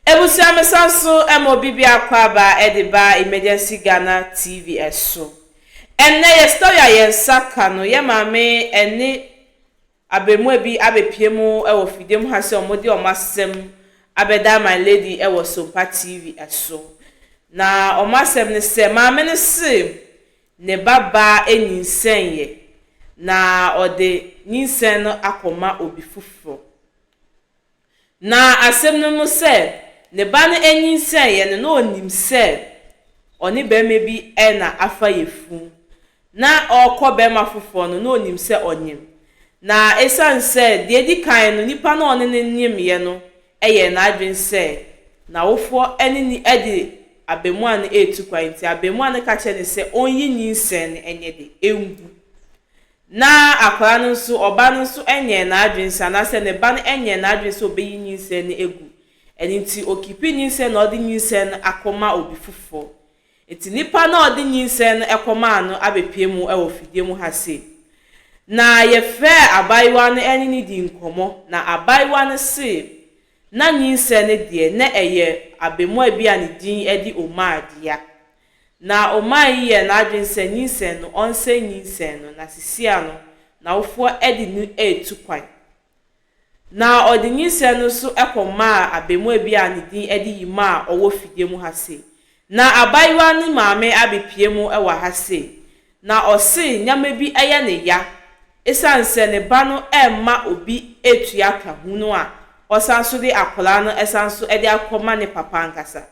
Abusua mesan so ma obi biako aba de ba Emergency Ghana TV so. Ɛnnɛ yɛ story a yɛn nsa ka no, yɛ maame ɛne abaamua bi abɛpie mu wɔ fidie mu ha sɛ wɔde wɔn asɛm abɛda my lady wɔ Sompa TV so. Na wɔn asɛm ne sɛ, maame no se ne ba baa nyinsɛnyɛ na ɔde nyinsɛn no akɔma obi foforɔ. Na asɛm no mu sɛ, ne ba no nyinsɛneeɛ no, na ɔnim sɛ ɔne barima bi na afa yafunu. Na ɔrekɔ barima foforɔ no, na ɔnim sɛ ɔnyem. Na ɛsiane sɛ deɛ ɛdi kan no, nipa no a ɔne no nyemeeɛ no yɛɛ n'adwene sɛ n'awofoɔ ne no de abaamua no retu kwan nti, abaamua no ka kyerɛɛ no sɛ ɔnyi nyinsɛn no nyɛ de, ngu. Na akwadaa no nso, ɔba no nso nyɛɛ n'adwene sɛ, anaasɛ ne ba no nyɛɛ n'adwene sɛ ɔbɛyi nyinsɛn no agu. Ɛno nti, ɔkiipi nyinsɛn na ɔde nyinsɛn no akɔma obi foforɔ. Nti nipa no a ɔde nyinsɛn no kɔmaa no abɛpue mu wɔ fidie mu ha sei. Na yɛfrɛɛ abaayewa no ne no dii nkɔmmɔ, na abaayewa no se na nyinsɛn no deɛ, na ɛyɛ abaamua bi a ne din de Omar dea. Na Omar yi yɛɛ n'adwene sɛ nyinsɛn no, ɔnsɛe nyinsɛn no, na sesia no, n'awofoɔ de no retu kwan. Na ɔde nyinsɛn no nso kɔmaa abaamua bi a ne din de Yima a ɔwɔ fidie mu ha sei. Na abaayewa no maame abɛpue mu wɔ ha sei. Na ɔse nneɛma bi yɛ no ya, ɛsiane sɛ ne ba no remma obi retua ka hunu a ɔsan nso de akwadaa no san nso de akɔma ne papa ankasa.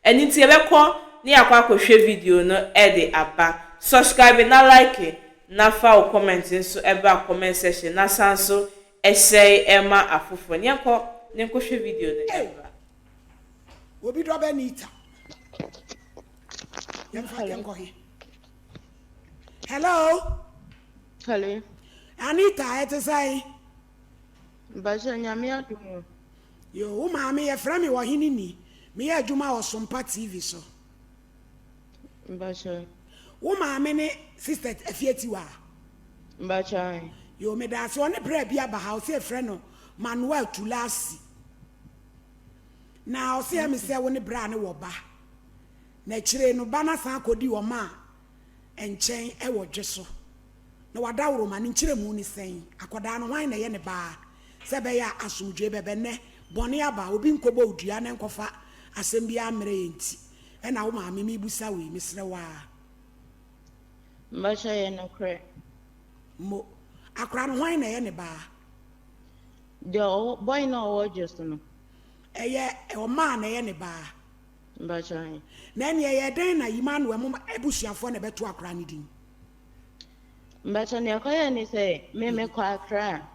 Ɛno nti yɛbɛkɔ na yɛakɔ akɔhwɛ video no de aba. Subscribe na like na fa wo comment nso bra comment section na san nso share ma afoforɔ. Na yɛnkɔ na yɛnkɔhwɛ video no Hey, mmra. obi dɔ bɛ Nita. Yɛmfa Hello. yɛnkɔ he. Hello, Hello. Anita, ɛte sɛn? Mpakyɛ Nyame adom o. Yo, wo maame yɛfrɛ me Ɔhene Ni. Meyɛ adwuma wɔ Sompa TV so. Mpakyɛ. Wo maame ne Sister Afiatiwa? Mpakyɛ ae. Yo, medaase. Ɔne bra bi aba ha, ɔse yɛfrɛ no Manuel Tulasi. Na ɔse ɛme sɛ wo ne bra no wɔ ba. Na akyire no ba no asan akɔdi ɔma a nkyɛn wɔ dwe so. Na wadaworoma no nkyerɛmu ne sɛn? Akwadaa no hwan na ɛyɛ ne ba? Sɛ ɛbɛyɛ a asomdwoe bɛba. Ɛnnɛ, bɔne aba, obi nkɔbɔ wo dua na ɛnkɔfa asɛm biara mmrɛ yɛn nti, ɛna wo maame merebisa wo yi, mesrɛ wo ara. Mpakyɛ yɛ nokorɛ. Mo. Akwadaa no hwan na ɛyɛ ne ba? Deɛ ɔwɔ, boy no a ɔwɔ dwo so no. Ɛyɛ ɔmaa na ɛyɛ ne ba. Mpakyɛ ahe. Na ɛneɛ ɛyɛ dɛn na Emmanuel mo abusuafoɔ na ɛbɛto akwadaa no din? Mpakyɛ nea ɛkɔyɛɛ ne sɛ me mekɔ Accra.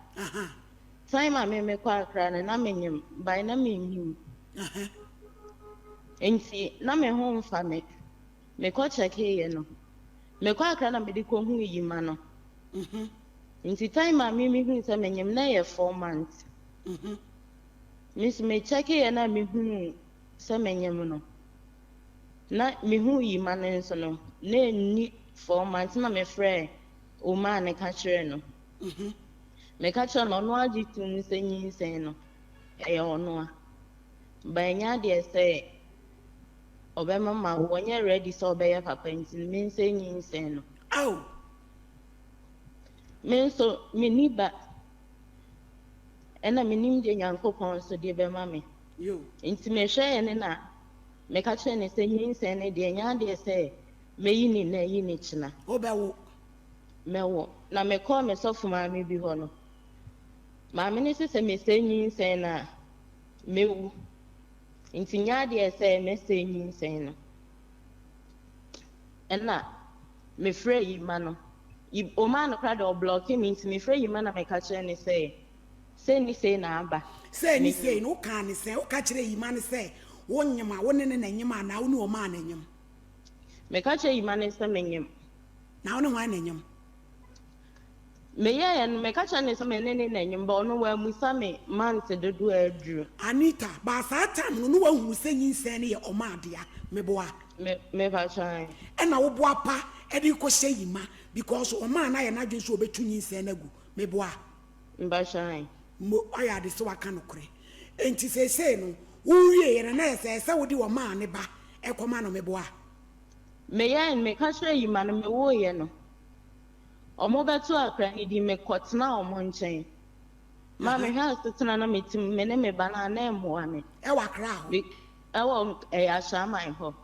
Time a me mekɔ Accra no na menyim by na mennyim. Nti na me ho mfa me. Mekɔ kyɛkeeɛ no, mekɔ Accra na mede kɔhuu Yima no. Nti time a me mehuu sɛ menyim na ɛyɛ 4 months. Me nso me kyɛkeeɛ na mehuu sɛ menyim no, na mehuu Yima no nso no, na ɛnni 4 months na mefrɛɛ Omar ne ka kyerɛɛ no. Meka kyerɛɛ no, ɔno agye tom sɛ nyinsɛn no ɛyɛ ɔno a. Ba ɛnyɛ adeɛ sɛ ɔbɛma ma wɔnyɛ ready sɛ ɔbɛyɛ papa nti no mensɛ nyinsɛn no. Ao. Me nso menni ba ɛna menim deɛ Nyankopɔn nso de bɛma me. Yo. Nti mehwɛɛ ne na meka kyerɛɛ ne sɛ nyinsɛn no deɛ ɛnyɛ adeɛ sɛ mɛyi ne na ayi ne kyena. Wobɛwo. Mɛwo. Na mekɔɔ me sɔfo maame bi hɔ no, maame no sɛ sɛ mesɛe nyinsɛn no a, mɛwu. Nti nyɛ adeɛ sɛ mɛsɛe nyinsɛn no. Ɛna mefrɛ Yima no. Omaa no koraa deɛ ɔblocke me nti mefrɛ Yima na meka kyerɛ ne sɛ sei ne sei na aba. Sei ne sei no wokaa ne sɛn? Woka kyerɛɛ Yima no sɛ wonyem a, wo ne no na ɛnyem anaa wo ne Omaa na ɛnyem? Meka kyerɛ Yima no sɛ menyem. Na wo ne hwan na ɛnyem? Meyɛɛ no, meka kyerɛ ne sɛ me ne ne na ɛnyem, but ɔno wammisa me months dodoɔ a aduru. Anita, but saa time no na wahunu sɛ nyinsɛn no yɛ Omaa dea, meboa? Me mepakyɛ ae. Ɛna woboa pa de rekɔhyɛ Yima because Omaa no ayɛ n'adwene sɛ ɔbɛtu nyinsɛn no agu, meboa? Mpakyɛ ae. Mo, wayɛ ade sɛ waka nokorɛ. Enti seesei no, Wowieeɛ no na ɛyɛ sɛ ɛsɛ wode ɔmaa ne ba kɔma no meboa? Meyɛe no, meka kyerɛɛ Yima no mewoeɛ no, wɔbɛtoo akora no din, mekɔtenaa wɔn nkyɛn. Ma mehwɛ asetena na mete mu, me ne me ba no a, na ɛmmoa me. Ɛwɔ Accra hɔ? Me, ɛwɔ ɛyɛ Ashaiman hɔ.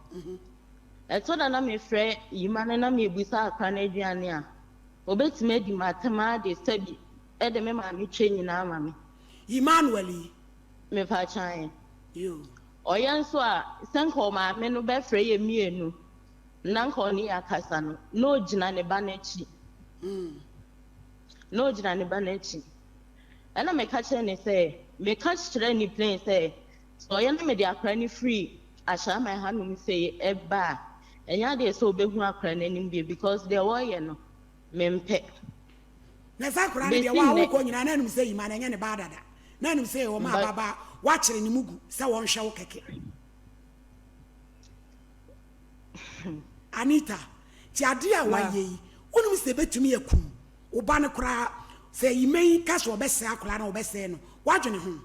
Ɛtɔ da na mefrɛ Yima no na mebisa akora no aduane a, obetumi adi m'atɛm ara de sɛbi de me maame twɛ nyinaa ama me. Emmanuel yi? Mepa kyan. Yoo. Ɔyɛ nso a, sɛ nka ɔmaame no bɛfrɛ yɛ mmienu na nka ɔne yɛ akasa no, na ogyina ne ba no akyi. Na ogyina ne ba no akyi. Ɛna meka kyerɛ ne sɛ, meka kyerɛ ne plain sɛ, sɛ ɔyɛ na mede akora no firi Ashaiman hanom sei ɛba a, ɛnyɛ adeɛ sɛ ɔbɛhu akora no anim bio because deɛ wɔreyɛ no, mempɛ. Na saa akora no deɛ Bɛsi waa nnɛ. wokɔ nyinaa na anim sɛ yima no ɛnyɛ ne baa dada. Na anim sɛ wɔn a Mba. ababaa wakyere ne mu gu sɛ wɔnhwɛ wo kɛkɛ. Anita, ti adeɛ a Ma. wayɛ yi, wonim sɛ ɛbɛtumi akum wo ba no koraa. Sɛ yima yi ka sɛ ɔbɛsɛe akwadaa no a ɔbɛsɛe no, woadwene ho?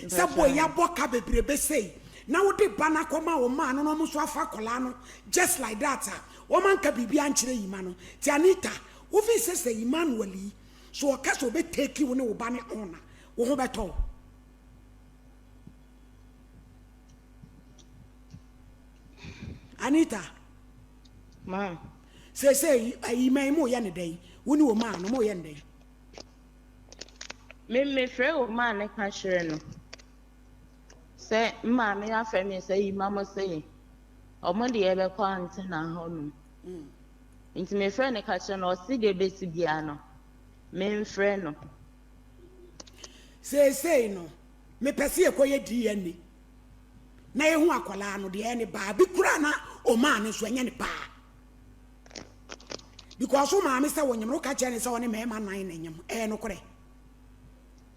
Sɛ boy yi abɔ ka bebrebe sei na wode ba no akɔma wo maa no na wɔn nso afa akwadaa no just like that a, wɔn anka biribi ankyerɛ Yima no. Ti Anita, wo feel sɛ sɛ Emmanuel yi, so ɔka sɛ ɔbɛ take wo ne wo ba no on a, wo ho bɛtɔ wo? Anita. Ma. Seesei Yima yi mo yɛ ne dɛn? Wo ne wo maa no mo yɛ ne dɛn? Me mefrɛ wo maa ne ka kyerɛ no sɛ me maame afrɛ me sɛ yi ma mo se ɔmo de yɛbɛkɔ antena hɔ nom. Nti mefrɛ no ka kyerɛ no ɔse deɛ bɛsi biara no memfrɛ no. Seesei no mepɛ sɛ yɛkɔyɛ DNA na yɛhu akwadaa no deɛ ɛyɛ ne baa bi koraa na ɔmaa no nso ɛnyɛ ne baa. Because wo maame sɛ wonyem no woka kyerɛ ne sɛ ɔne mmarima nan na nyem ɛyɛ nokorɛ?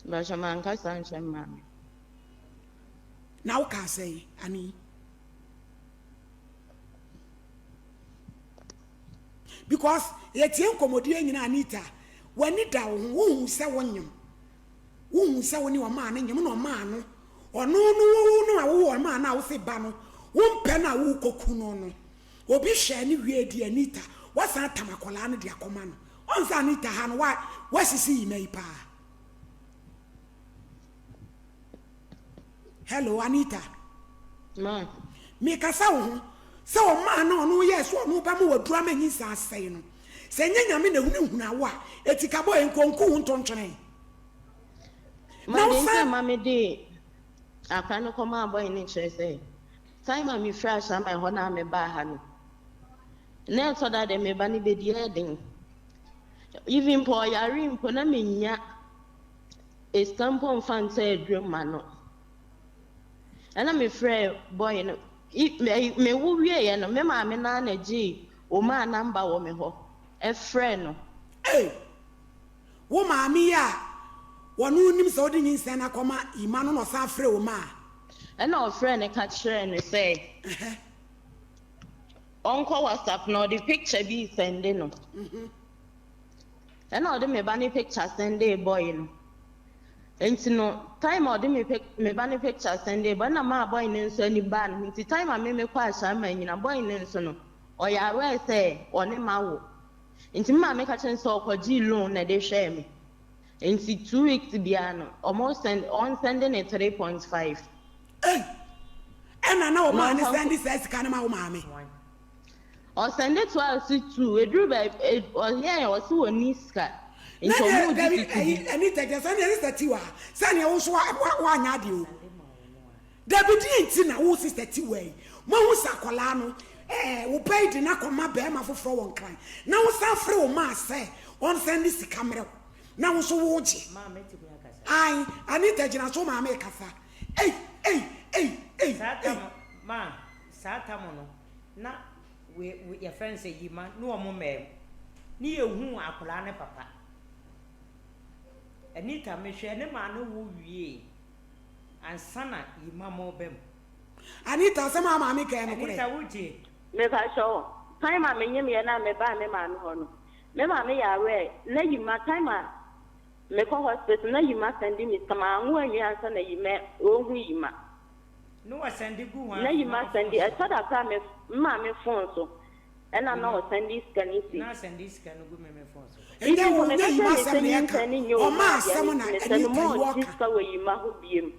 Mpakyɛ manka saa nkyerɛ me maame. Na wokaa sɛn ani? Because yɛtie nkɔmmɔdie nyina Anita w'ani da wo ho wohu sɛ wonyem wohu sɛ wo ne ɔmaa no nyem na ɔmaa no ɔno no wo no a wowɔ ɔmaa no a wose ba no wompɛ no a wokɔku no no Obi hwɛɛ no wiee deɛ Anita wasan atam akwadaa no de akɔma no. Ɔn sɛ Anita ha no wa wasisi yima yi paa. Hello Anita. Ma. Mekasa wo ho sɛ ɔmaa na ɔno yɛɛ sɛ ɔno bɛma waduru ama nyinsɛn asɛe no. Sɛ nyɛ Nyame na ehunahuna wo a, etikabɔ nkonku wo ntontwene. Ma Na deɛ nti a wosan. ma mede akwadaa no kɔmaa boy no kyerɛ sɛ Time a mefiri Ashaiman hɔ na mebaa ha no, na ɛtɔ da deɛ me ba no bɛdi ɛyɛ den. Even mpo ɔyare mpo na mennya sika mpo mfa ntɔ aduro mma no. Ɛna mefrɛɛ boy no, mewo wieeɛ no, me maame no ara na gyee Omar number wɔ me hɔ ɛfrɛɛ no. Ei! Wo maame yi a ɔno nim sɛ wode nyinsɛn no akɔma Ima no na ɔsan frɛɛ Omar? Ɛnna ɔfrɛɛ no ka kyerɛɛ no sɛ ɔnkɔ WhatsApp na ɔde picture bi resɛnde no. Ɛnna ɔde me ba ne picture sɛndee boy no. Nti no, time a ɔde me pic me ba ne picture sɛndee boy na maa boy no nso ani baa ne ho. Nti time a me mekɔ Ashaiman nyina, boy no nso no, ɔyɛ aware sɛ ɔne m'awo. Nti me maame ka kyerɛɛ no sɛ ɔkɔgyee loan na ɛde hwɛɛ me. Nti 2 weeks biara no, ɔmo send ɔnsɛnde ne 3.5. Ei! Ɛna na Na ɔmaa ne ɔmfa sɛnde nkɔ saa sika no ma wo maame? Ɔsɛnde toaa so two, eduru baabi ɔyɛɛ ɔse ɔnni sika. Na Nti deɛ ɔmo gye dabi sisi ɛyi bi. Anita gyɛ sɛ neɛ sister Tiwa sɛ neɛ wo nso woanyɛ adeɛ o. Dabi deɛ nti na wo sister Tiwa yi moahu sɛ akwadaa no ɛɛ wo ba yi de no akɔma barima foforɔ wɔ Nkran na wo san frɛ wo maa sɛ ɔnsɛnde sika mmerɛ wo na wo nso wogye. Ae Anita gyina so maame rekasa ei ei ei ei Saa ei. tam ma saa tam no na we we yɛfrɛ no sɛ yima ne wɔn mmaa mu ne yɛhuu akwadaa no papa. Anita mehwɛɛ ne maa no wo wiee ansa na yima mo reba mu. Anita asɛm a maame ka yɛ nokorɛ. Anita wotie? Mepakyɛw, time a menyemyɛ no a mebaa me maame hɔ no, me maame yɛ aware na yima time a. Mekɔ hospital na Yima sɛnde me sika, manwo anwie ansa na Yima ɔɔhu Yima. Ne wɔ sɛnde gu hwan Na Yima hwan phone sɛnde, so? ɛtɔ da koraa me me maame phone so ɛna na Yima ɔsɛnde sika no si. na asɛnde sika no gu me me phone so. Ɛnyɛ Even wo, mpo nyɛ meka Yima kyerɛ no asɛm sɛ na yɛka, nyinsɛn no nyɛ ɔma Omaa dea asɛm no na nti mesrɛ no Anita ma yi ɔngye ɔka. sika wɔ Yima hɔ biom.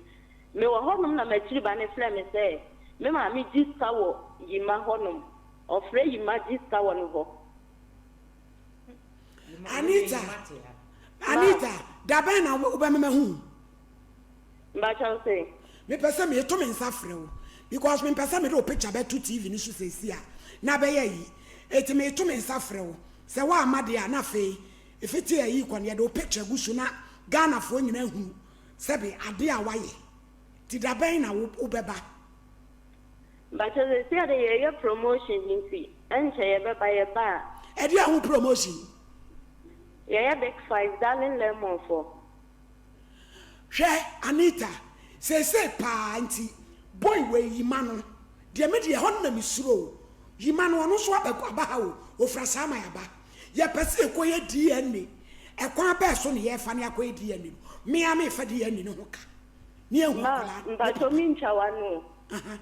Mewɔ hɔnom na m'akyiri ba no frɛ me sɛ me maame gye sika wɔ Yima hɔnom, ɔfrɛ Yima gye sika wɔ no hɔ. Anita, Anita, da bɛn na wobɛma mahu wo? Mpakyɛw se. Mepɛ sɛ meto me nsa frɛ wo because mempɛ sɛ mede wo picture bɛto TV no so seesei a na bɛyɛ ayi. Enti meto me nsa frɛ wo. Sɛ woamma deɛ a na afei ɛfiti ayi kɔ no yɛde wo picture gu so na Ghanafoɔ nyinaa ahunu sɛbe adeɛ a woayɛ. Nti da bɛn na wobɛba? Mpakyɛw seesei a de yɛyɛ promotion bi nti ɛnkyɛ yɛbɛba, yɛba a. Ɛdeɛn ho promotion? Yɛyɛ big five, darling lemon foɔ. Hwɛ Anita, seesei paa nti boy wei Yima no deɛ me deɛ ɛhɔ no na me suro o, Yima no ɔno nso aba aba ha o, ofira Saaman aba, yɛpɛ sɛ yɛkɔ yɛ DNA, ɛkwan bɛɛ so na yɛfa ne akɔ yɛ DNA no, me ara mefa DNA no ho ka ne yɛahu Ma, akwadaa no ne mpakyɛw papa. me ntwa w'ano o. Aha.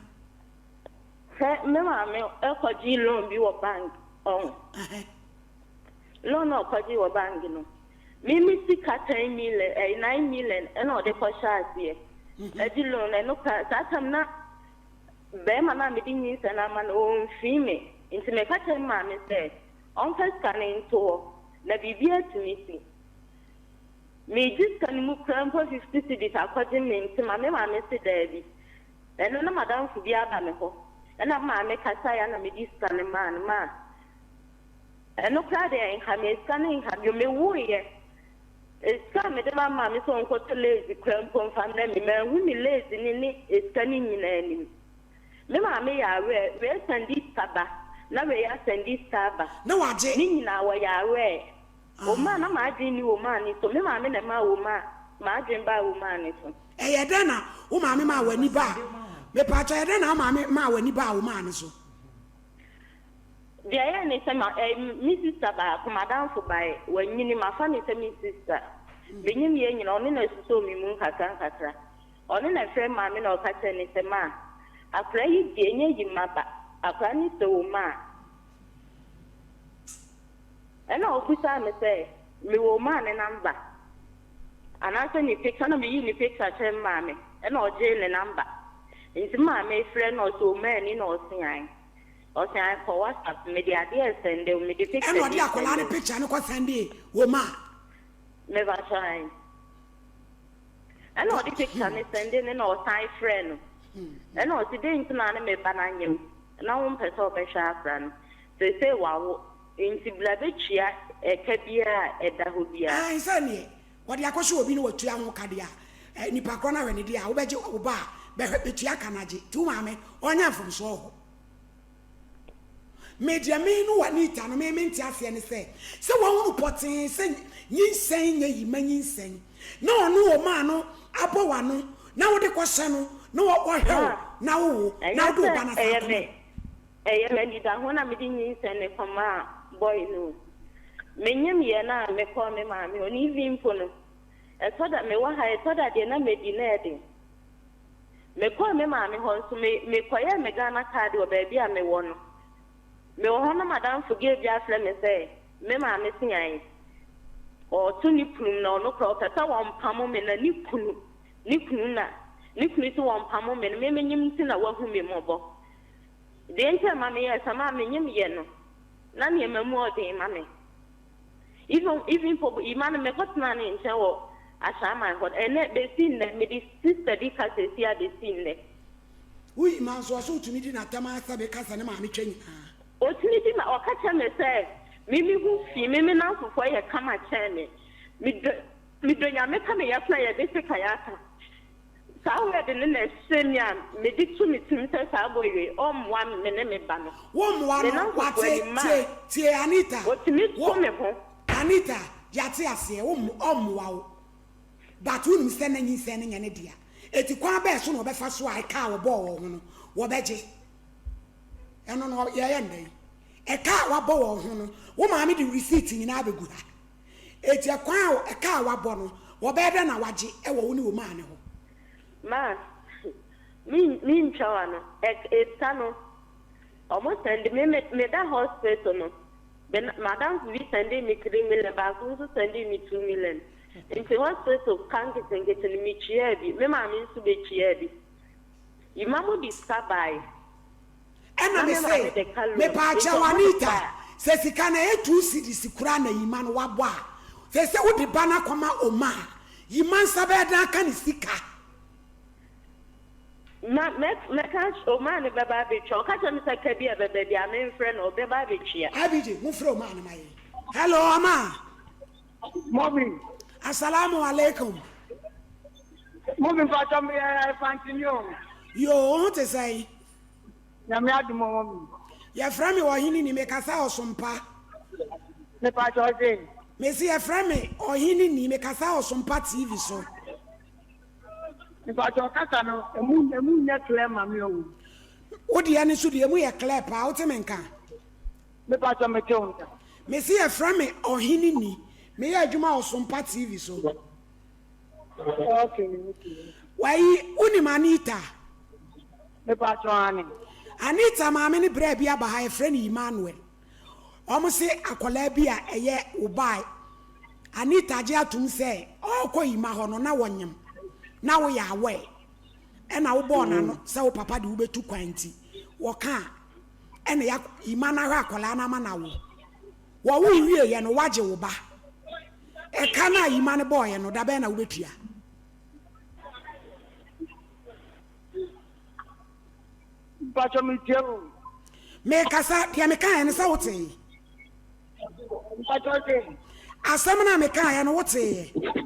Hwɛ me maame kɔ gyee loan bi wɔ bank ɔho. Aha. Loan a ɔkɔgyee wɔ bank no, me me sika ten million ɛyi nine million ɛna ɔde kɔhyɛ aseɛ ɛgye loan no, ɛno koraa saa tam na bɛrima no a mede nyinsɛn no ama no ɔnfii me nti meka kyerɛ me maame sɛ ɔmfa sika no nto hɔ na biribi atumi si. Megye sika no mu koraa mpo 50 cedis akɔgye me ntoma me maame se daabi. Ɛno na madamfo bi aba me hɔ ɛna me maame kasaeɛ na mede sika no maa no maa Ɛno koraa deɛ nka me sika no nka bio. Mewuiɛ, sika a mede ma maame sɛ ɔnkɔtɔ lace koraa mpo mfa mmrɛ me, manhu me lace no ne sika no nyinaa anim. Me maame yɛ aware, wei sɛnde sika ba na wei asɛnde sika aba. Na wagye. Ne nyinaa wɔyɛ aware. Wɔmaa na m'adwene nni wɔmaa no so. Me maame na ɛmaa wɔmaa m'adwene baa wɔmaa no so. Ɛyɛ dɛn na wo maame maa w'ani baa, mepaakyɛw, ɛyɛ dɛn na wo maame maa w'ani baa wɔmaa no so? Deɛ ɛyɛɛ ne sɛ ma eh, me sista baako, m'adamfo bae, wanyini, mafa no sɛ me sista. Menyim yɛn nyinaa, ɔno na ɛsosɔɔ me mu nkakrankakra. Ɔno na ɛfrɛɛ maame na ɔka kyerɛɛ no sɛ, Ma, akwadaa yi deɛ ɛnyɛ yi mma ba, akwadaa no sɛ wo ma a. Ɛna ɔbisaa me sɛ, mewɔ wo maa ne namba anaasɛ ne picture, ɛna meyii ne picture kyerɛɛ me maame, ɛna ɔgyee ne namba. Nti me maame frɛ no na ɔsɛ ɔmaani na ɔse ae. Ɔse ae kɔ WhatsApp mede adeɛ resɛnde wo mede picture Ɛna bi ɔde akwadaa resɛnde no wo. picture no kɔ sɛndee wo ma. Mepakyɛw ae. Ɛna ɔde picture no sɛnde no na ɔsan frɛɛ no. Ɛna ɔse dɛn nti na ne me ba no anyem na wompɛ sɛ ɔbɛhwɛ akora no. Seesei wawo nti bra bɛtua ɛka biara a ɛda hɔ biara. Ae sɛ neɛ wɔde akɔhyɛ obi na watua ho ka deɛ a, nipa korɔ no ahwɛ ne deɛ a wobɛgye wo ba a bɛhwɛ bɛtua ka no agye nti wo maame ɔnyɛ mfomsoɔ wɔ hɔ. Me deɛ me no Anita no me mente aseɛ ne sɛ sɛ wahunu pɔtee sɛ nyinsɛn nyɛ yi ma nyinsɛn na ɔno ɔmaa no abɔ w'ano na wode kɔhyɛ no na ɔhwɛ wo na wowo na Ɛnyɛ wode wo sɛ ba no asan ɛyɛ akɔma me no. Ɛyɛ me anidaho na mede nyinsɛn no kɔmaa boy no o. Menyem yɛ no a mekɔɔ me maame hɔ no even mpo no ɛtɔ da mewɔ ha ɛtɔ da deɛ na madi na ɛden. Mekɔɔ me maame hɔ nso me mekɔyɛɛ me Ghana card wɔ baabi a mewɔ no. Mewɔ hɔ na m'adamfo girl bi afrɛ me sɛ me maame se ae ɔɔto ne kunu mu na ɔno koraa ɔpɛ sɛ wɔmpamo me na ne kunu ne kunu na ne kunu se wɔmpamo me no me menyem nti na wahu me mmɔbɔ. Deɛ nti a ɛma meyɛɛ saa, maa menyem yɛ no, na nneɛma mu ɔden ma me. Even even mpo Ima no mekɔtenaa ne nkyɛn wɔ Ashaiman hɔ, ɛnɛ bɛsi nnɛ, mede sister bi ka seesei a bɛsi nnɛ. Wo Ima nso, ɔse wotumi di n'atɛm ara sɛ beka sɛ ne maame twa nyinaa. Ɔtumi di ma, ɔka kyerɛ me sɛ me me ho fi, me me namfofoɔ yɛ kama kyɛn me, medɔ medɔ Nyame ka me yafunu a yɛde sekan aka. Saa word no na ɛhyɛ me a mede to me tirim sɛ saa boy wei ɔmmoa me ne me ba no. Wo mmoa Me no nnamfofoɔ wate anim a tie tie Anita ɔtumi wo to me ho. Anita yate aseɛ wo mmo ɔmmoa wo but wonim sɛ na nyinsɛn no nyɛ ne dea eti kwan bɛɛ so na ɔbɛfa so a ɛka a wɔbɔɔ wɔn ho no wɔbɛgye ɛno no yɛyɛ no dɛn ɛka a wabɔ wɔn ho no wo maame de receipt nyinaa bɛgu ha. Eti ɛkwan a ɛka a wabɔ no, wɔbɛyɛ dɛn na wagye wɔ wo ne Omar no hɔ? Ma, me mentwa w'ano, ɛk esa no, ɔmo sɛnde me me meda hospital no, me m'adamfo bi sɛndee me 3 million, baako nso sɛndee me 2 million. Nti hospital ka nketenkete no metuaa bi, me maame nso betuaa bi. Yima mo de sika bae. Ɛna Na me me se, maame de ka loan, nti mepaakyɛw ɔmo de Anita, bae. sɛ sika no ɛyɛ 2 cedis koraa na Yima no wabɔ a, seesei wode ba no akɔma Omar a, Yima nsa bɛyɛ dɛn aka ne sika? Ma mɛ mɛka aky Omar no bɛba abɛtua, ɔka kyerɛ me sɛ ka bi a ɛbɛba biara memfrɛ no, ɔbɛba abɛtua. IBJ, momfrɛ Omar no ma yɛn. Hello, Omar. Mummy. Asalamu alaikum. Mummy mpatsɔ mi yɛ Fantini o. Yoo, wo ho te sɛn? Nyame adom o mummy. Yɛfrɛ me Ɔhene ni, mekasa Ɔsompa. Mepatsɔ ɔse. Mese yɛfrɛ me Ɔhene ni, mekasa Ɔsompa TV so. Mepatsɔ kasa no emu emu nyɛ clear ma me o. Wo deɛ no nso deɛ emu yɛ clear paa, wote me nka? Mepatsɔ mete wo nka. Mese yɛfrɛ me Ɔhene ni, meyɛ adwuma Ɔsompa TV so. Okay. Wayi, wonim Anita? Mepatsɔ ane. Anita maame ne braa bi aba ha, yɛfrɛ no Emmanuel. Wɔn se akwadaa bi a ɛyɛ wo ba Anita gye atom sɛ ɔrekɔ Yima hɔ no na wɔnyem na woyɛ aware ɛna wobɔɔ n'ano sɛ wo papa de wobɛtu kwan nti wɔka a ɛna ya Yima no ahwɛ akwadaa no ama no awo. Wɔwo wieɛ no woagye wo ba. Ɛka no a Yima no bɔɔeɛ no da bɛn na wobɛtua? Mpatsɔ metie o. Mekasa deɛ mekaeɛ no sɛ wotee? Mpatsɔ se. Asɛm no a mekaeɛ no woteeɛ?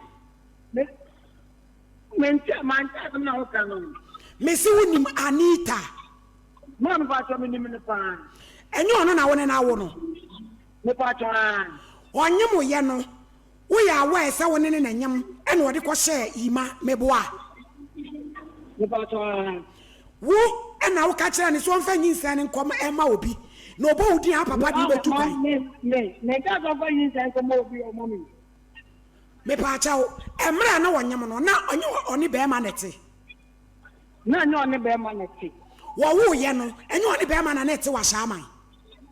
Me mente mante asɛm na woka no. Mese wonim Anita? Maa mepatsɔ menim no paa. Ɛnyɛ ɔno na wo ne no awo no? Mepatsɔ aa. Ɔnyem wo yɛ no, woyɛ aware sɛ wo ne no na nyem ɛna ɔde kɔhyɛɛ Yima, meboa? Mepatsɔ aa. Wo na woka kyerɛɛ no sɛ ɔmfa nyinsɛn no nkɔ mma obi, na ɔbɔ wo din a wo papa de wo bɛtu kwan. Me, me, menkaa sɛ ɔmfa nyinsɛn nkɔma obi o, mummy. Mepaakyɛw, mmerɛ a na ɔnyem no, na ɔnyɛ ɔne bɛɛma na ɛte? Na ɛnyɛ ɔne bɛɛma na ɛte. Wɔwooyɛ no, ɛnyɛ ɔne bɛɛma na na ɛte wɔ Ashaiman?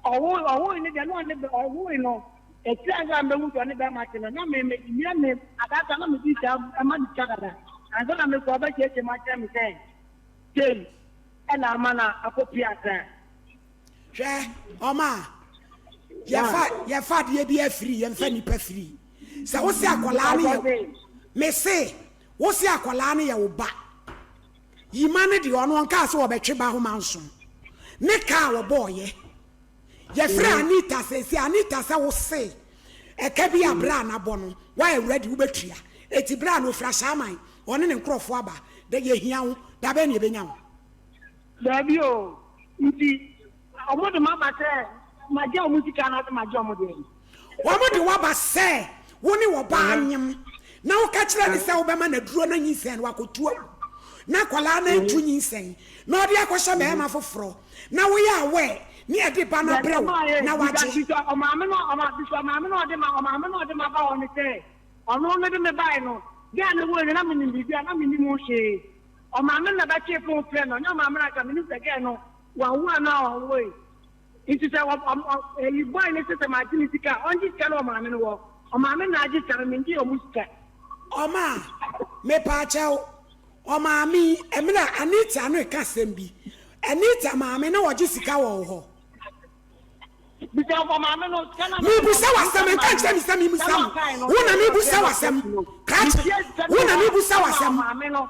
Ɔwoo, ɔwooe no deɛ, na ɔne bɛ, ɔwooe no, akyire ansa na mɛhu sɛ ɔne bɛɛma te no, na me, me, mea me, adasa na medi saa ɛma no sika dada, ansa na mekɔ ɔbɛkyeakyea mu akyerɛ me sɛ, sei ɛna ama no akɔpue Accra. Hwɛ, ɔma yɛfa yɛfa adeɛ bi afiri yɛmfa nipa firi. Sɛ wo se akwadaa no yɛ me se wo se akwadaa no yɛ wo ba. Yima no deɛ ɔno ɔnkaa sɛ ɔbɛtwe ba ho manso. Ne kaa wɔbɔɔyɛ. Yɛfrɛ Anita seesei Anita sɛ wo se ɛka bi a berɛ a nabɔ no woayɛ ready wobɛtua. Eti berɛ a no ofiri Ahyɛaman ɔne ne nkorɔfoɔ aba dɛ yɛhia wo da bɛn na yɛbɛnya wo. Daabi o, nti ɔmo de m'aba sɛ magye ɔmo sika anaasɛ magye ɔmo deɛn? Wɔn de w'aba sɛ wo ne ɔbaa nyem na woka kyerɛ no sɛ wobɛma no aduro na nyinsɛn no wakɔtu agu na akwadaa no antu nyinsɛn na ɔde akɔhyɛ mmarima foforɔ na woyɛ aware ne ɛde ba no abrɛ wo na wagye. Bisa ɔmaame no ɔma bisa ɔmaame no ɔde ma ɔmaame no ɔde ma ba hɔ no sɛ ɔno no de me bae no gɛɛ no woe no na menim biribi a na menim ho hwee ɔmaame no na bɛtwee fon frɛ no ɔnyɛ ɔmaame no anka menim sɛ gɛɛ no wawo anaa ɔnwoe. Nti sɛ ɔ ɔ ɔ ɛyi boy no se sɛ magye ne sika a, ɔngye sika no wɔ maame no hɔ. Ɔmaame no na agye sika no, mengye ɔmo sika. Ɔma, mepaakyɛw, ɔmaame yi, ɛmere a Anita no reka asɛm bi, Anita maame na ɔgye sika wɔ wo hɔ? Bisa ɔmaame no, sika no a Mebusa wo asɛm, nka nkyerɛ me sɛ memusa wo. Wo na mebusa wo asɛm. Krakye, wo na mebusa wo asɛm.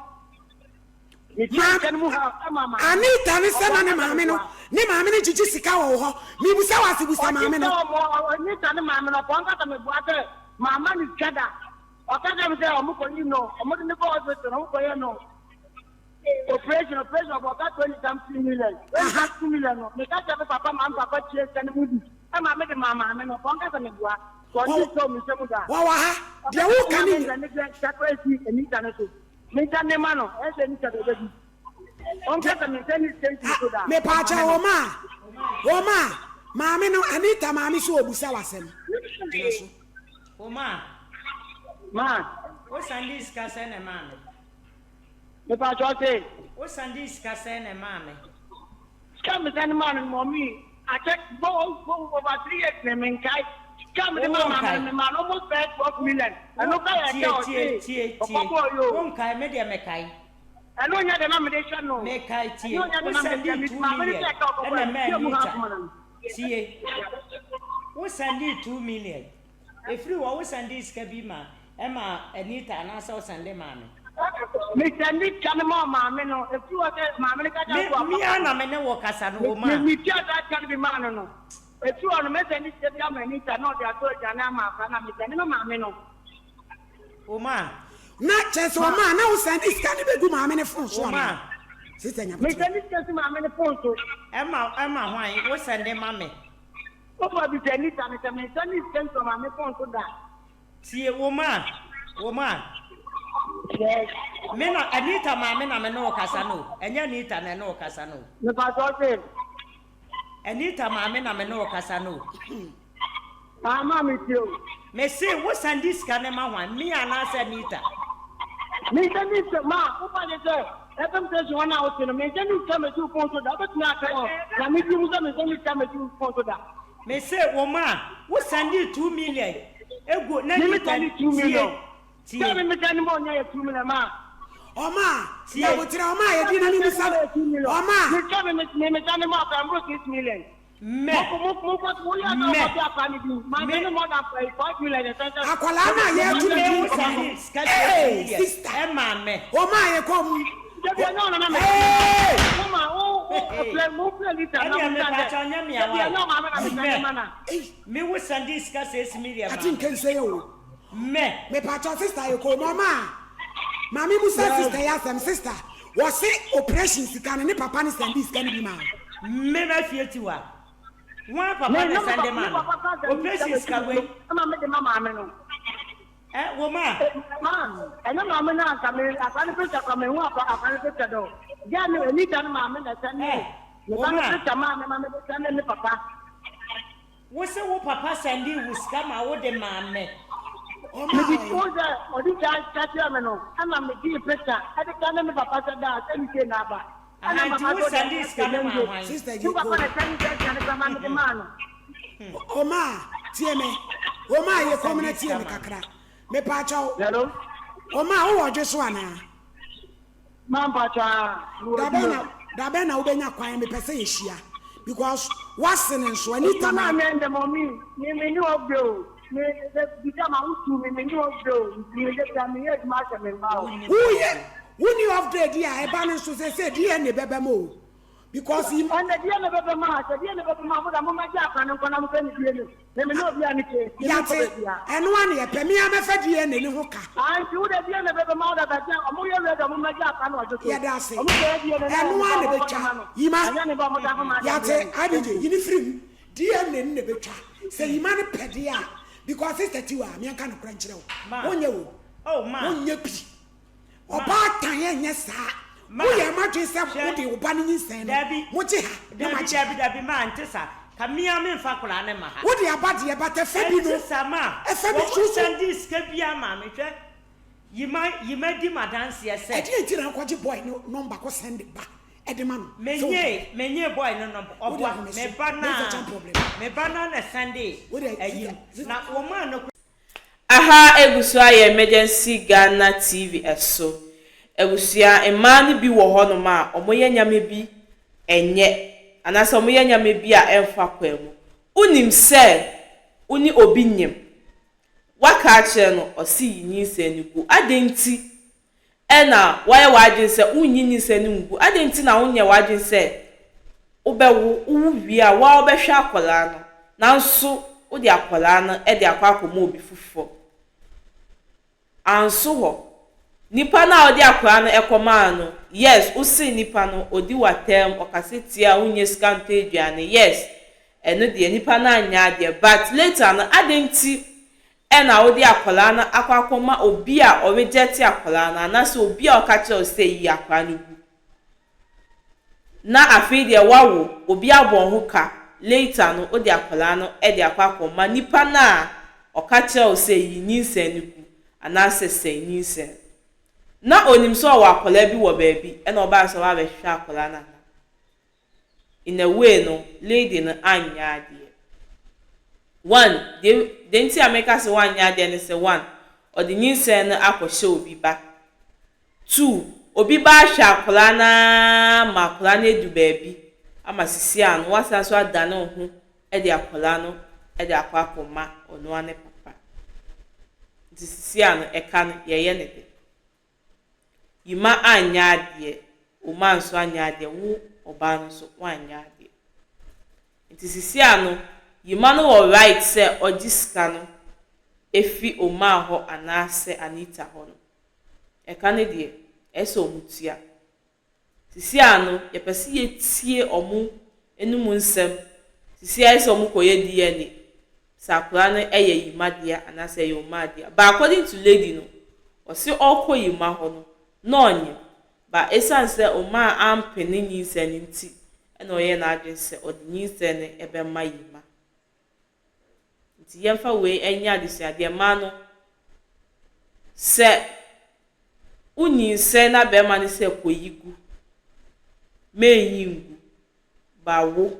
Ma Anita ne sɛ na ne maame no ne maame no gyegye sika wɔ wo hɔ. Mebisa wo ase busa maame no. Anita ne maame no ɔkɔ nkasa mebua sɛ mama ne sika da. Ɔka kyerɛ me sɛ ɔmo kɔ yi no ɔmo de ne kɔ hospital ɔmo kɔ yɛ no operation operation ɔbɔ ɔka 20 something million 20 something million no meka kyerɛ me papa ma me papa tua sika no mu bi ɛma me de maa maame no ɔkɔ nkasa mebua wɔn ti sɛ ɔmo nsɛm da. Wɔwɔ ha deɛ woka ne nyɛ. Ne deɛ sika kɔ esi Anita ne so. Menka ne ma no, ɛsɛ ne sɛ bɛbɛdi. Ɔnka sɛ menka ne sika nsi so da. Mepaakyɛ wɔn a wɔn a maame no Anita maame so obusa w'asɛm gyina so. Wɔn a. Ma. Wo sande sika sɛn na ɛmaa me? Mepakyɛ ɔse. Wo sande sika sɛn na ɛmaa me? Sika me sande maa no no mɔmi akyɛ bɔ over 3 years na menkae. Sika me de ma maame no me maa no almost bɛyɛ 12 million. Ɛno ka yɛ ɛka ɔse ɔkɔbɔɔ yɛ o. Wo nkae me deɛ mekae. Ɛno nyɛ deɛ na mede hwɛ no. Mekae tie. Wo sande 2 million ɛna ɛmaa Anita. Tie. Wo sande 2 million. Ɛfiri hɔ, wo sɛndee sika bi ma ɛmaa Anita anaasɛ wo sɛnde maa me? Me sɛnde sika no maa maame no. Ɛfiri hɔ sɛ maame no ka kyerɛ me sɛ Me ara na me ne wo kasa no, wo maa. Me tua saa sika no bi maa no no. Ɛfiri hɔ no, mɛ sɛnde sika bi ama Anita na ɔde atɔ aduane ama akwadaa no a, me sɛnde ma maame no. Wo maa. Na kyerɛ sɛ ɔmaa na wo sɛnde sika no bɛgu maame no fon so Wo maa. anaa? Sister Me Nyaboterɛ. sɛnde sika si maame no fon so. Ɛma, ɛma hwan? Wo sɛnde ma me. Wokɔ bisa Anita no sɛ me nsa ne sika ntɔ maame phone so da. Tie, wo ma, wo ma. Yes. Me na, Anita maame na me ne wo kasa no o. Ɛnyɛ Anita na ɛne wo kasa no o. Me pa kyɛw se. Anita maame na me ne wo kasa no o. Ah, maame tie o. Me se, wo san di sika ne ma hwan? Me anaasɛ Anita? Me nsa ne sika, ma, wo pa kyɛ sɛ. FM station hɔ no a wote no, menhyɛ ne sika mmɛsi wo phone so da. Wobɛtumi aka wɔ Nyame din mu sɛ menhyɛ ne sika mmɛsi wo phone so da. Me se wo ma wo sɛndee 2 million egu na Me me Anita sɛnde 2 tie million. tie. Sɛ me me sɛnde ma ɔnya yɛ 2 million ma. Ɔma Tie. nyaboterɛ ɔma a yɛdi na Me me sɛnde bisa ma yɛ 2 million. ɔma. Me sɛ me me me sɛnde ma ɔpɛ mbro 6 million. Mɛ. Mɛ. Me. Akwadaa no a yɛreto ne din no, ee sista, wɔn a yɛkɔ mu, ee. Ati nkense yɛ o. Mepatɔ sista yɛ kɔ mu ɔma a maame musa sista yɛ asɛm sista wɔse operation sika no ne papa ne sɛnde sika no bi maa. Mme ma fie tiwa. Hwan papa na sɛnde maa no? Operation sika wei. Ɛma me de ma maame no. Ɛ wo ma. Ma ɛnyɛ maame no anka me akwa no picture kwa me hu akwa akwa no picture do. Gya no Anita no maame na sɛnde ne ba no picture maa me ma me de sɛnde ne papa. Wo se wo papa sɛndee wo sika ma wo de maa me. Mede wohu sɛ ɔde sika ka kyerɛɛ me no ɛna me gyee picture ɛde sɛnde me papa sɛ daa sɛ ne sei na aba. Ɛna Ɛna nti papa wo sɛ ɔde sɛndee akyɛ sika no maa me hwan? Sister Me gye papa ko. na sɛnde sɛ sika no kora ma mede maa no. Omaa tie me Omaa Wo yɛ kɔm na sɛndee tie sika me maa me. kakra mepaakyɛw Hello? Omaa wowɔ dwe so anaa? Ma mpakyɛw aa mewɔ Da bɛn adwuma na mu. da bɛn na wobɛnya kwan mepɛ sɛ yɛhyia because woase ne nso Anita Adwuma no ma. anyɛ ndɛ mummy me me ni off day o me me bisa ma wo tu me me ni off day o nti me de bia me yɛ adwuma ahwɛ me mma o. Woyɛ wonni off day di a ɛba no nso sɛsɛ DNA bɛba mu o because im. Ɛnna DNA bɛba mu a sɛ DNA bɛba mu a mo da mo ma gye akora no nkɔ na mo fɛ ne DNA me me ne obi a ne ke me me nkɔ Yate baabi a. ɛno a na yɛpɛ me ara mɛfa DNA no ho ka. Ah nti wo de DNA bɛba mu a wo da baabi a ɔmo yɛ ready ɔmo mɛgye akora no ɔgye so Yɛda ase ɔmo kɔ yɛ DNA no na ɛyɛ ɛno ne ba ara na ɔmo kɔ de ɛbɛtwa ma no Yima ɛnyɛ ne ba ɔmo da ho ma adeɛ yate no IDJ yi ne firi mu DNA no na ɛbɛtwa sɛ Yima no pɛ deɛ a because sister Tiwa meɛnka nokorɛ nkyerɛ wo Ma. wonyɛ o Oh ma. wonyɛ bi. Ma. Ɔbaatan ɛnyɛ saa. Ma. Woyɛ m'adwene sɛ Hwɛ. wode wo ba no nyinsɛn no, Dabi. mogye ha na Dabi magye dabi ha. dabi ma ɛnte saa. Ka me ara memfa akwadaa no mma ha. Wode aba deɛ but ɛfa bi no, Ɛnte saa ma. ɛfa bi Wɔn so so. nsan dii sika biara maa me. Hwɛ. Yima Yima di m'adanseɛ sɛ. Ɛdeɛn nti na wokɔgye boy no number kɔ send ba de ma no sɛ wo Menyee menyee boy no number. Wode Ɔboa ahome so. me ba no Menfa ara kyɛn problem. me ba no ara na ɛsɛndee Wode ayi sister no. sister. Na wɔmaa no koraa. Aha egu so ayɛ Emergency Ghana TV so. Abusua, mmaa no bi wɔ hɔnom a, wɔyɛ nneɛma bi ɛnyɛ, anaasɛ wɔyɛ nneɛma bi a ɛmfa kwan mu. Wonim sɛ wo ne obi nyem, woaka akyerɛ no, ɔse yi nyinsɛn no gu. Adɛn nti na woayɛ w'adwene sɛ wonnyi nyinsɛn no ngu? Adɛn nti na wonyɛ w'adwene sɛ wobɛwo, wowo wie a, wo ara wobɛhwɛ akwadaa no, nanso wode akwadaa no de akɔ akɔma obi foforɔ? Anso hɔ. Nipa no a wode akwadaa no kɔmaa no, yes, wose nipa no, ɔdi w'atɛm, ɔkasa tia wo, wonnya sika ntɔ aduane, yes, ɛno deɛ nipa no anyɛ adeɛ, but later no, adɛn nti na wode akwadaa no akɔ akɔma obi a ɔrejɛte akwadaa no anaasɛ obi a ɔka kyerɛ wo sɛ yi akwadaa no gu na afei deɛ woawo obi abɔ wo ho ka later no wode akwadaa no de akɔ akɔma nipa no a ɔka kyerɛ wo sɛ yi nyinsɛn no gu. anaasɛ sɛe nyinsɛn no. Na onim sɛ ɔwɔ akwadaa bi wɔ baabi ɛna ɔbaa sɛ ɔba abɛhwehwɛ akwadaa no anaa? In a way no, lady no anyɛ adeɛ. One, deɛ deɛ nti a meka sɛ wanyɛ adeɛ ne sɛ one, ɔde nyinsɛn no akɔhyɛ obi ba. Two, obi ba ahwɛ akwadaa no ara ma akwadaa no adu baabi ama sisi ano wasan so adane wo ho de akwadaa no de akɔ akɔma ɔno ara ne papa. Nti sisi ano ɛka no yɛyɛ ne de. Yima anyɛ adeɛ, Oma nso anyɛ adeɛ, wo ɔbaa no nso woanyɛ adeɛ. Nti sisi ano Yima no wɔ right sɛ ɔgye sika no efi Oma hɔ anaasɛ Anita hɔ no. Ɛka no deɛ, ɛyɛ sɛ ɔmo tua. Sisi ano yɛpɛ sɛ yɛtie ɔmo enum nsɛm. Sisi ayɛ sɛ ɔmo kɔyɛ DNA sɛ akwadaa no yɛ Yima dea anaasɛ ɛyɛ Oma dea. But according to lady no, ɔse ɔrekɔ Yima hɔ no, na ɔnyem. But esiane sɛ Oma ampene nyinsɛn no nti, ɛna ɔyɛɛ n'adwene sɛ ɔde nyinsɛn no bɛma Yima. Nti yɛmfa wei nyɛ adesuadeɛ. Mmaa no, sɛ wonyinsɛn na bɛrima no sɛ kɔyi gu, mɛnyi ngu. Ba wo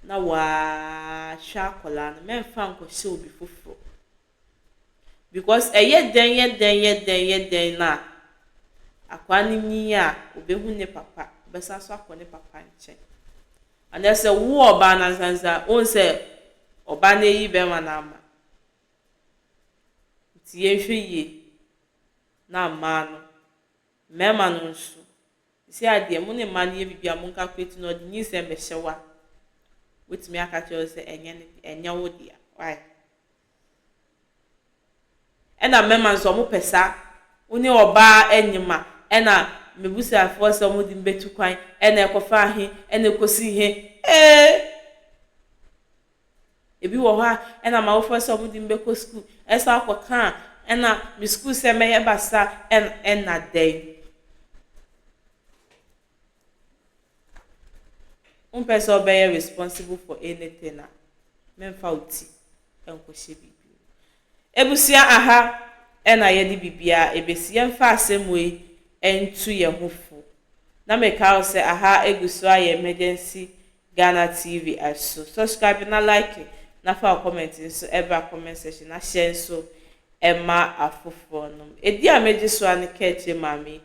na waahwɛ akwadaa no, mɛmfa nkɔhyɛ obi foforɔ. Because ɛyɛ dɛn yɛ dɛn yɛ dɛn yɛ dɛn na akwadaa no nyin a, obehu ne papa, ɔbɛsan so akɔ ne papa nkyɛn. Anaasɛ wo ɔbaa no ankasa wohu sɛ ɔbaa no ayi bɛrima no ama. Nti yɛnhwɛ yie na mmaa no, mmarima no nso, sisi adeɛ mo ne mmaa no yɛ biribi a mo calculate na ɔde nyinsɛn bɛhyɛ wo a, wotumi aka kyerɛ wo sɛ ɛnyɛ ne ɛnyɛ wo dea. Why? Ɛna mmarima nso ɔmo pɛ saa. Wo ne ɔbaa anyim a, ɛna mebusuafoɔ sɛ ɔmo de me bɛtu kwan, ɛna ɛkɔfa he, ɛna ɛkɔsi he. Ee! Ebi wɔ hɔ a, ɛna m'awofoɔ sɛ ɔmo de me bɛkɔ sukuu, ɛsan akɔka a, ɛna me sukuu sɛ mɛyɛ basa, ɛna ɛna dɛn. Wompɛ sɛ ɔbɛyɛ responsible for anything a, mɛmfa wo ti nkɔhyɛ biribi mu. Ebusua aha ɛna yɛde biribiara ebesi. Yɛmfa asɛm wei nto yɛn ho fo. Na meka wo sɛ aha egu so ayɛ Emergency Ghana TV so. Subscribe na like na fa wo comment nso ɛbra comment section na hyɛ nso ɛma afoforɔ nom. Edi a megye so a ne kɛkyɛ maame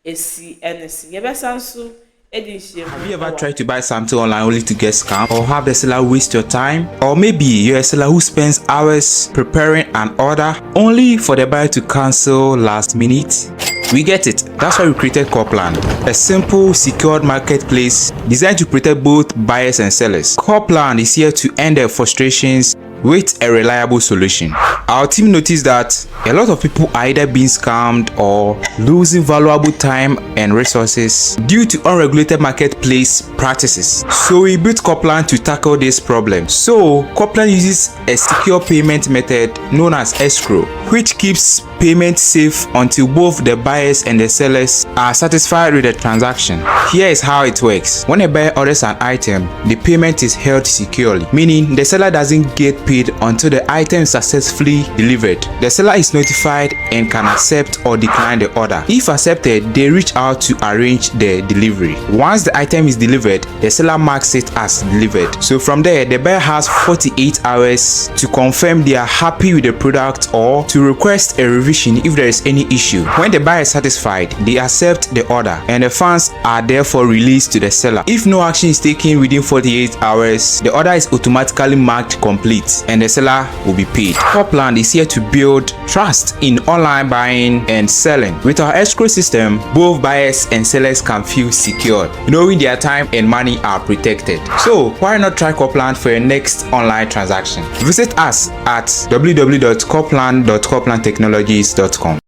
esi ɛne se. Yɛbɛsan so edi nhyiamu. Have you ever tried to buy something online only to get scammed or have the seller waste your time? Or maybe you're a seller who spends hours preparing an order only for the buyer to cancel last minute? We get it. That's why we created Corplan, a simple, secured marketplace designed to protect both buyers and sellers. Corplan is here to end their frustrations with a reliable solution. Our team noticed that a lot of people are either being scammed or losing valuable time and resources due to unregulated marketplace practices. So we built Corplan to tackle this problem. So Corplan uses a secure payment method known as escrow, which keeps payment safe until both the buyers and the sellers are satisfied with the transaction. Here is how it works. When a buyer orders an item, the payment is held securely, meaning the seller doesn't get paid until the item is successfully delivered. The seller is notified and can accept or decline the order. If accepted, they reach out to arrange the delivery. Once the item is delivered, the seller marks it as delivered. So from there, the buyer has 48 hours to confirm they are happy with the product or to request a revision if there is any issue. When the buyer is satisfied, they accept the order and the funds are therefore released to the seller. If no action is taken within 48 hours, the order is automatically marked complete and the seller will be paid. Corplan is here to build trust in online buying and selling. With our escrow system, both buyers and sellers can feel secured, knowing their time and money are protected. So why not try Corplan for your next online transaction? Visit us at www.corplan.corplantechnologies.com.